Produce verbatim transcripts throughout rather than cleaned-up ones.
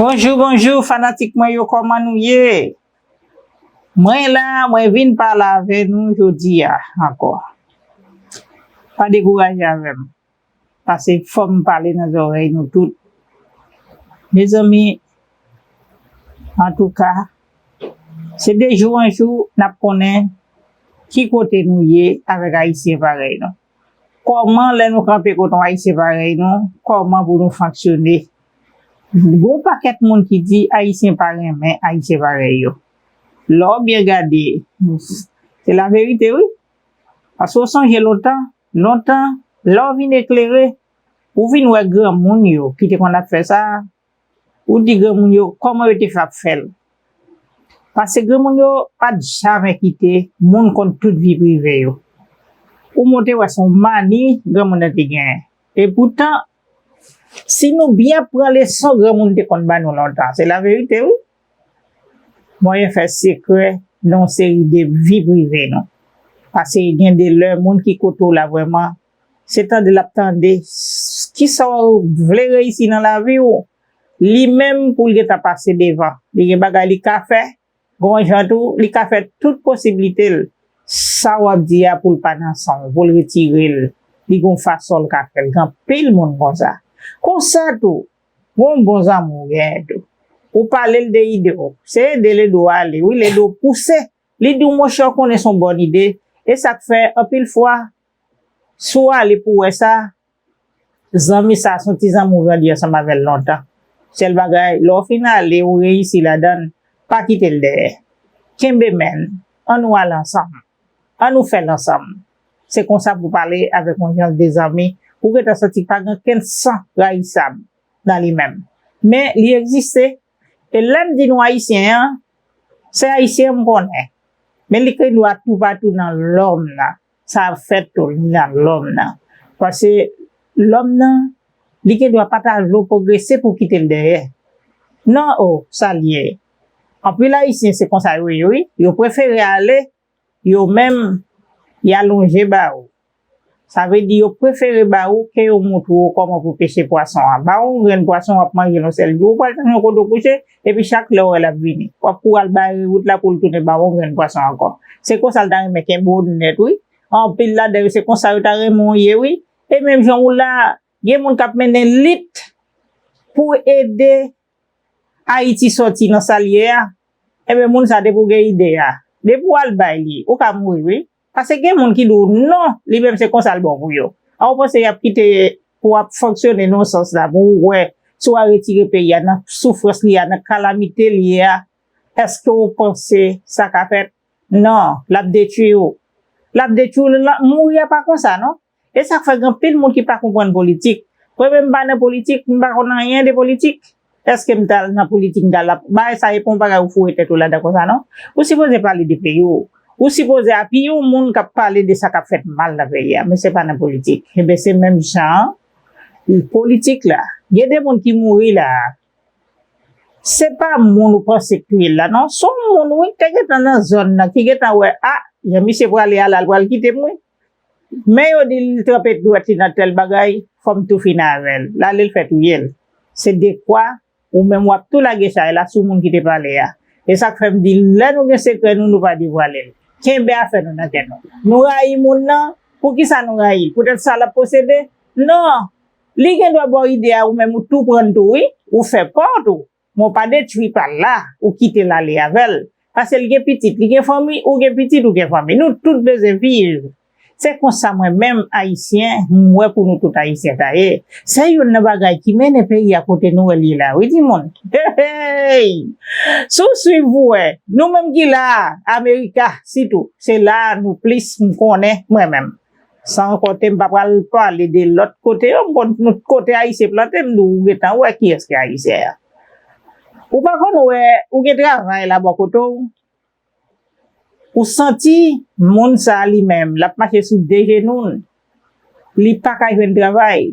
Bonjou, bonjou, fanatik mwen yo, kòman nou ye? Mwen la, mwen vin pale avè nou jodi a ankò. Pa dekouraje avè m, paske fò m pale nan zòrèy nou tout. Mezanmi, antouka, se de jou an jou n ap konnen ki kote nou ye avèk Ayisyen parèy nou. Kòman lè nou kanpe kote yon Ayisyen parèy nou, kòman pou nou fonksyone? Gon pakèt moun ki di Ayisyen pa renmen Ayisyen parèy yo. Lè w byen gade, se laverite, wi. Paske w sonje lontan, lontan, lè w vin eklere, ou vin wè granmoun yo ki te konn ap fè sa, ou di granmoun yo kòman yo te fè ap fè l. Paske granmoun yo pa t jamè kite moun konn tout vi prive yo. Ou monte wè se yon mani granmoun nan te genyen. Epoutan, si nou byen pran leson granmoun te konn ba nou lontan, se laverite, wi. Mwayen fè sekrè nan yon seri de vi prive nou. Paske gen de lè moun ki kote w la vrèman, se tande l ap tande s- kisa w vle reyisi nan lavi w. Li menm pou l gentan pase devan. Li gen bagay li ka fè, gon jan tou, li ka fè tout posiblite l. Sa w ap di a pou l pa nan san w, pou l retire l. Li gon fason l ka fè l. Gen anpil moun konsa. Konsa tou, gon bon zanmi w genyen tou. Ou pale l de ide w. Se ede l ede w ale, wi, l ede w pouse. Li di w, monchè, w konnen se yon bòn ide. E sa k fè, anpil fwa, si w ale pou w wè sa, zanmi sa, se yon ti zanmi w grandi ansanm avè l lontan. Sèl bagay, lè w fin ale, ou reyisi ladan l, pa kite l dèyè. Kenbe men l, ann nou ale ansanm. Ann nou fè l ansanm. Se konsa pou w pale avèk yon jan de zanmi, ou gentan santi pa gen okenn san rayisab nan li menm. Men li egziste. E lè m di nou Ayisyen an, se Ayisyen m konnen. Men li gen dwa toupatou nan lòm nan. Sa ap fèt tou, li nan lòm nan. Paske lòm nan, li gen dwa pa ta vle w pwogrese pou w kite l dèyè. Non, o, sa l ye. Anpil Ayisyen, se konsa yo ye, wi. Yo prefere ale, yo menm, y alonje ba ou. Sa vle di yo prefere ba ou ke yo moutre w kòman pou peche pwason an. Ba ou yon grenn pwason w ap manje l yon sèl jou, ou pral tann yon kote w kouche, epi chak lè w wè l ap vini. W ap kouri al bare wout la pou l tounen ba ou yon grenn pwason ankò. Se konsa l ta renmen kenbe w nèt, wi. Anpil ladan yo, se konsa yo ta renmen w ye, wi. E menm jan ou la, gen moun k ap mennen lit pou ede Ayiti sòti nan sa l ye a, enben, moun sa, depi w gen ide a, depi w al bay li, ou ka mouri, wi. Paske gen moun ki di w non, li menm se konsa l bon pou yo. A ou panse y ap kite pou w ap fonksyone nan yon sans la, pou w wè si w a retire peyi a nan soufrans li a, nan kalamite li ye a, èske w panse sa ka fèt? Non, l ap detwi w. L ap detwi w, l ap mouri a pa konsa, non. E sa k fè gen anpil moun ki pa konprann politik. Mwen menm m pa nan politik, m pa konn anyen de politik. Èske m t al nan politik, m t al ap, bagay sa e pa yon bagay ou foure tèt ou ladan konsa non. Ou sipoze pale de peyi w. Ou sipoze apiye yon moun k ap pale de sa k ap fèt mal nan peyi a, men se pa nan politik. Enben se menm jan an, politik la. Gen de moun ki mouri la a. Se pa moun ou panse k touye l la non. Se yon moun wi k te gentan nan zòn nan, ki gentan wè a, jan misye prale a la, l pral kite m wi. Men yo di l tranpe dwèt li nan tèl bagay, fò m tou fini avè l. L ale l fè touye l. Se dekwa ou menm w ap tou lage chay la sou moun ki te pale a. E sa k fè m di lè nou gen sekrè nou, nou pa devwale l. Kenbe afè nou nan kè nou. Nou rayi moun nan, poukisa nou rayi l? Poutèt sa l ap posede? Non. Li gen dwa ba w ide a ou menm ou tou pran l tou wi. Ou fè pa w tou. Men w pa detwi pa l la, ou kite l ale avè l. Paske l gen pitit, li gen fanmi, ou gen pitit, ou gen fanmi. Nou tout bezwen viv. Se konsa mwen menm, Ayisyen, m wè pou nou tout Ayisyen ta ye. Se youn nan bagay ki mennen peyi a kote nou wè l ye la, wi, timoun. Hey! Si w swiv, ou wè, nou menm ki la a, Amerika, sitou, se la a nou plis, m konnen, mwen menm. San konte, m pa pral pale de lòt kote yo, m konn tout kote Ayisyen plante, m di w, ou gentan wè kiyès ki Ayisyen an. Ou pa konn wè, ou gen travay la bò kote w, ou santi moun sa a li menm, l ap mache sou de jenou l, li pa ka jwenn travay.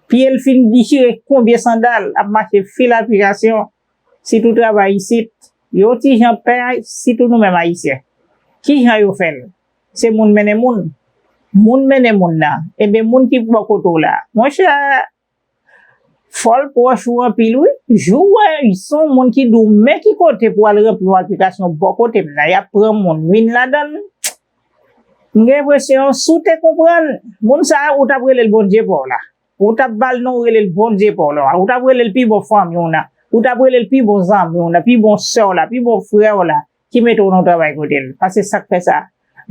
Pye l fin dichire konbyen sandal, ap mache fil aplikasyon, sitou travay isit, yo ti jan pè, sitou nou menm Ayisyen. Ki jan yo fè l? Se moun mennen moun. Moun mennen moun nan. Enben, moun ki bò kote w la. Monchè, fò l pwòch ou anpil, wi. Jou w wè Son moun ki di w men ki kote pou al ranpli yon aplikasyon bò kote m nan, y ap pran moun vin ladan l. M gen enpresyon, si w te konprann, moun sa a, ou t ap rele l Bondye pa w la. Ou t ap ba l non, ou rele l Bondye pa w la. Ou t ap rele l pi bon fanmi w nan. Ou t ap rele l pi bon zanmi w nan, pi bon sè w la, pi bon frè w la, ki mete w nan yon travay kote l. Paske sa k fè sa,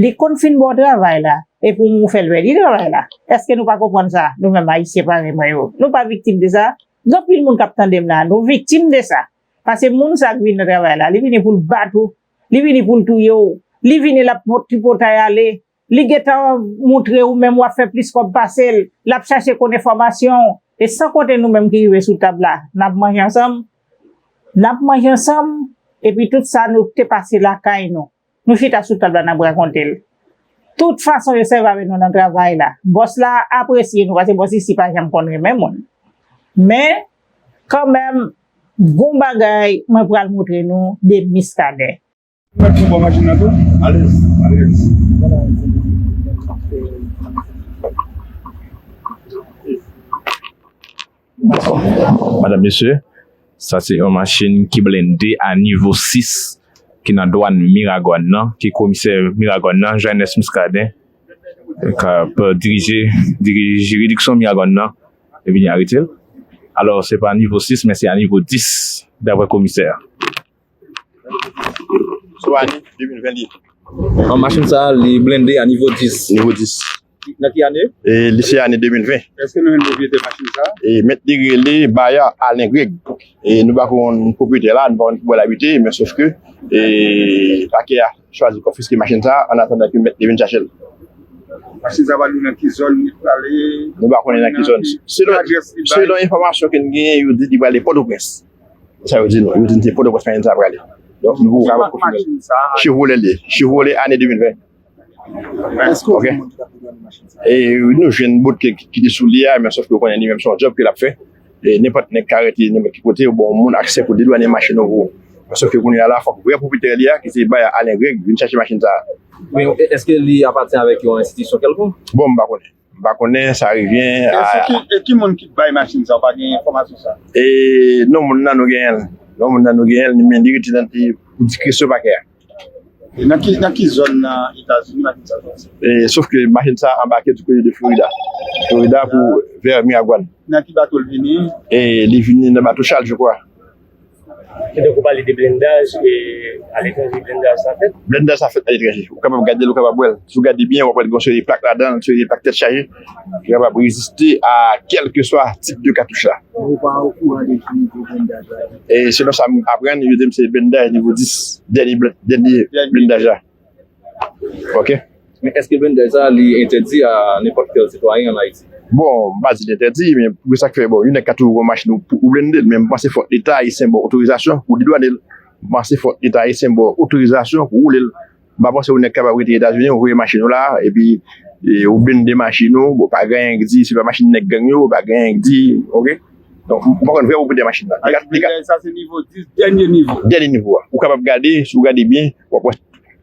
li konn fin ba w travay la, epi w fè l pèdi travay la. Èske nou pa konprann sa, nou menm Ayisyen parèy mwen yo? Nou pa viktim de sa? Gen anpil moun k ap tande m la, nou viktim de sa. Paske moun sa k vin nan travay la, li vini pou l bat ou, li vini pou l touye w, li vini l ap pot tripotay ale, li gentan montre ou menm w ap fè plis kòb pase l, l ap chache konn enfòmasyon w. E san konte nou menm ki rive sou tab la, n ap manje ansanm, n ap manje ansanm, epi tout sa nou te pase lakay nou. Nou chita sou tab la, n ap rakonte l. Tout fason yo sèvi avè nou nan travay la. Bòs la apresye nou, paske bòs isi pa janm konn renmen moun. Men, kanmenm, gon bagay mwen pral montre nou de Miskaden. Mwen tou bò machin nan tou. Alèz, alèz. Madanm, mesye, sa se yon machin ki blende a nivo sis ki nan dwàn Miragwàn nan, ki komisè Miragwàn nan, Jean Ernest Muscadin, k ap dirije, dirije jiridiksyon Miragwàn nan, epi li arete l. Alò, se pa nivo sis, men se a nivo dis, daprè komisè a. Sou ane de mil ven li ye. An machin sa a, li blende a nivo dis. Nivo dis. Nan ki ane? E, li se ane de mil ven. Èske nou jwenn pwopriyetè machin sa a? E, mèt li rele Bayard Alain Greg. E, nou pa konn pwopriyetè la, nou pa konn ki bò l abite, men sòf ke, e, pakè a chwazi konfiske machin sa a, an atandan ke mèt li vin chache l. Machin sa a pa di w nan ki zòn li prale? Nou pa konnen nan ki zòn. Selon, selon enfòmasyon ke n genyen, yo di li prale Pòtoprens. Sa yo di nou. Yo di n se Pòtoprens machin sa a prale. Donk, nou poko ka konfime. Chevrolet li ye. Chevrolet ane de mil ven. Èske w gen moun ki t ap dedanne machin sa a? E nou jwenn bouke ki, ki te sou li a, men sòf ke w konnen li menm se yon djòb ke l ap fè. E nenpòt nèg ka rete nenpòt ki kote, ou ba yon moun aksè pou dedwane machin ou pou ou. Men sòf ke kounye a la, fòk vrè pwopriyetè li a, ki se Bayard Alain Greg, vin chache machin sa a. Men èske li apatyen avèk yon enstitisyon kèlkonk? Bon, m pa konnen. M pa konnen, sa revyen a. E sou ki, e ki moun ki bay machin sa a? Ou pa gen enfòmasyon sa a? E non moun nan, nou genyen l. Non moun nan, nou genyen l, men li rete nan, e, pou diskresyon pakè a. E nan ki, nan ki zòn nan Etazini machin sa a soti? E, sòf ke machin sa a anbake du côté de Florida. Florida pou vè Miragwàn. Nan ki bato l vini? E li vini nan bato Charles, je crois. Kidonk, ou pale de blendaj, e aletranje blendaj sa fèt? Blendaj sa fèt aletranje. Ou kapab gade l, ou kapab wè l. Si w gade byen, w ap wè l gen yon seri de plak ladan l, seri de plak tèt chaje, ki kapab reziste a kèlkeswa tip de katouch la. Ou pa okouran de ki nivo blendaj la ye? E selon sa m aprann, yo di m se blendaj nivo dis, dènye bl-, dènye blendaj la. Ok. Men èske blendaj sa a, li entèdi a nenpòt kèl sitwayen ann Ayiti? Bon, m pa di li entèdi, men pou sa k fè, bon, yon nèg ka toujou pran machin ou, pou ou blende l, men m panse fòk Leta ayisyen ba w otorizasyon pou w dedwane l. M panse fòk Leta ayisyen ba w otorizasyon pou w woule l. M pa panse yon nèg kapab rete Etazini, ou voye machin ou la, epi, e, ou blende machin ou, bon, pa gen anyen k di, se pa machin nèg gang yo, pa gen anyen k di, ok? Donk, ou pa konn vrè pwopriyetè machin nan. Li ka, li ka, sa se nivo dis, dènye nivo. Dènye nivo a. Ou kapab gade, si w gade byen, w ap wè,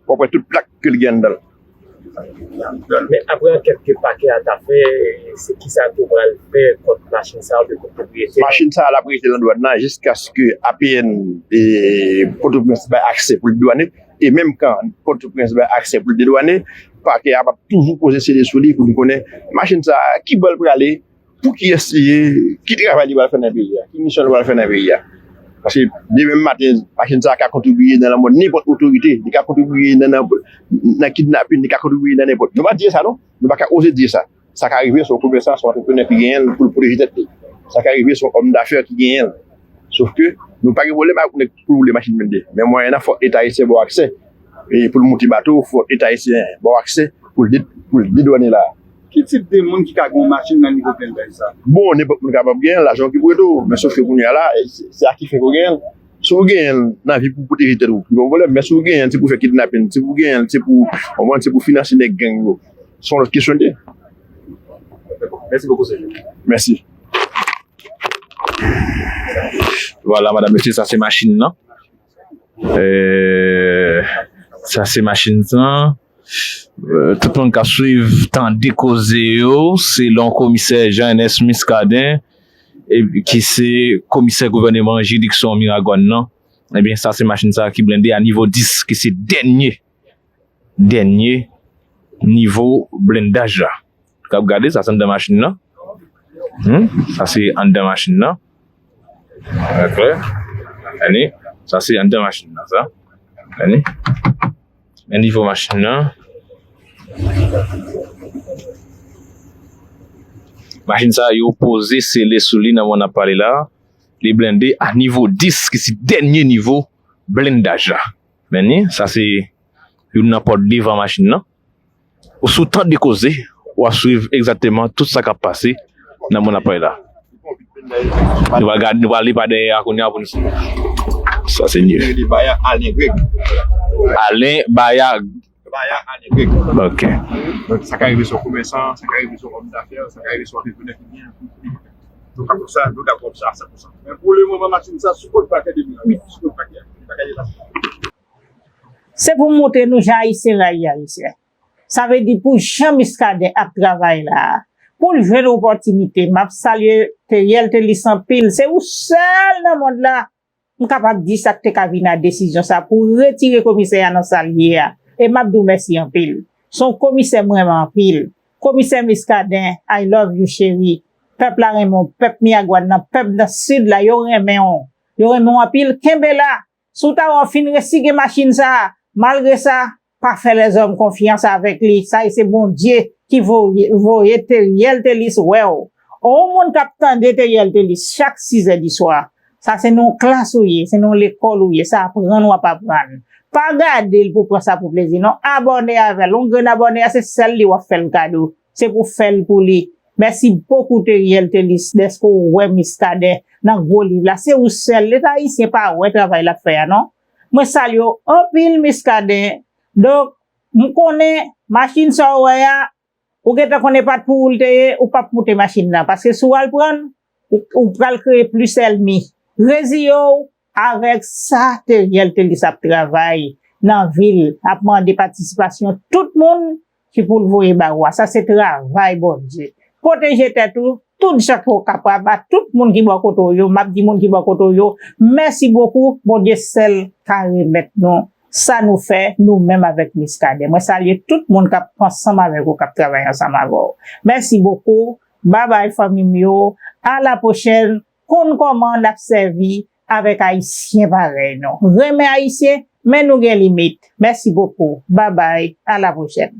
w ap wè tout plak ke l gen anndan l. Men apre ankèt ke pakè a ta fè, se kisa ke w pral fè kont machin sa a oubyen kont pwopriyetè a? Machin sa a, l ap rete nan dwàn nan jiskaske A P N, e, Pòtoprens bay aksè pou l dedwane. E menm kan Pòtoprens bay aksè pou l dedwane, pakè a p ap toujou poze sele sou li pou li konnen machin sa a, ki bò l prale, pou kiyès li ye, ki travay li pral fè nan peyi a, ki misyon li pral fè nan peyi a. Paske demen maten, machin sa a ka kontribiye nan lanmò nenpòt otorite, li ka kontribiye nan, nan, nan kidnapin, li ka kontribiye nan nenpòt. Nou pa di sa non, nou pa ka oze di sa. Sa ka rive, se yon komèsan, se yon antreprenè ki genyen l pou l pwoteje tèt li. Sa ka rive, se yon òm dafè ki genyen l. Sòf ke nou pa gen pwoblèm ak nèg pou l woule machin blende. Men mwayen an, fòk Leta ayisyen ba w aksè. E pou l moute bato, fòk Leta ayisyen ba w aksè pou l de-, pou l dedwane la. Ki tip de moun ki ka gen yon machin nan nivo blendaj sa? Bon, nenpòt moun kapab genyen l, lajan okipe w tou. Men sòf ke kounye a la, e, se, se a ki fè ke w genyen l. Si w genyen l nan vi pou pwoteje tèt ou, li pa yon pwoblèm. Men si w genyen l, se pou fè kidnapin, se pou genyen l, se pou, w konprann, se pou finanse nèg gang yo. Se yon lòt kesyon li ye. Mèsi bokou, Serge. Mèsi. Vwala, madanm, mesye, sa se machin nan. Eh, sa se machin nan. Eh, tout moun k ap swiv, tande koze yo, selon komisè Jean Ernest Muscadin, e, ki se komisè gouvènman jiridiksyon Miragwàn nan, ebyen, sa se machin sa ki blende a nivo dis, ki se dènye, dènye nivo blendaj la. Kap gade, sa se anndan machin nan. Hmm? Sa se anndan machin nan. Trè klè. Tande, sa se anndan machin nan, sa. Tande. Men nivo machin nan. Machin sa yo poze sele sou li nan moman n ap pale la. Li blende a nivo dis, ki se dènye nivo blendaj la. Men ni, sa se youn nan pòt devan machin nan. Ou sou tan de koze, w ap swiv egzakteman tout sa k ap pase nan moman n ap pale la. Nou va gade, nou va ale pa dèyè a kounye a pou nou. Sa se nye. Li Baya Alen Greg. Alen Baya. Baya Alen Greg. Ok. Donk, sa ka rive sou komèsan, sa ka rive sou òm dafè, sa ka rive sou antreprenè ki gen anpil. Donk, apre sa, nou dakò sa a san pou san. Men pou le moman, machin sa sou kont pakè de mil. Sou kont pakè. Pakè de la. Se pou montre nou jan Ayisyen rayi Ayisyen. Sa vle di pou jan Muscadin ap travay la a, pou l jwenn opòtinite, m ap salye Teriel Thelus anpil. Se ou sèl nan mond la m kapab di sa k te ka vin a desizyon sa pou retire komisè a nan sa l ye a. E m ap di w mèsi anpil. Se yon komisè m renmen anpil. Komisè Muscadin, I love you, cheri. Pèp la renmen w, pèp Miragwàn nan, pèp nan Sid la, yo renmen w. Yo renmen w anpil. Kenbe la. Si w ta wè w fin resi gen machin sa a, malgre sa, pa fè lèzòm konfyans avèk li. Sa e se Bondye ki voye, voye Teriel Thelus wè w. Yon moun k ap tande Teriel Thelus chak sizè di swa. Sa se nan yon klas ou ye, se nan yon lekòl ou ye, se aprann w ap aprann. Pa gade l pou pran sa pou plezi, non. Abòne avè l. Yon grenn abòne a, se sèl li w ap fè l kado. Se pou fè l pou li. Mèsi bokou Teriel Thelus dèske w wè Muscadin nan gwo liv la. Se ou sèl. Leta ayisyen pa wè travay l ap fè a, non. Mwen salye w anpil, Muscadin. Donk, m konnen machin sa w wè a, ou gentan konnen pa t pou ou l te ye, ou p ap moute machin nan. Paske si w al pran l, ou, ou pral kreye plis ènmi. Reziye w avèk sa Teriel Thelus ap travay nan vil, ap mande patisipasyon tout moun ki pou l voye ba ou a. Sa se travay Bondye. Pwoteje tèt ou, tout jan ke w kapab, a tout moun ki bò kote w yo, m ap di moun ki bò kote w yo, mèsi bokou, Bondye sèl ka remèt nou sa nou fè, nou menm avèk Muscadin. Mwen salye tout moun k ap ansanm avèk ou, k ap travay ansanm avè w. Mèsi bokou, babay fanmi m yo, a la pwochèn, konn kòman n ap sèvi avèk Ayisyen parèy nou. Renmen Ayisyen, men nou gen limit. Mèsi bokou, babay, a la pwochèn.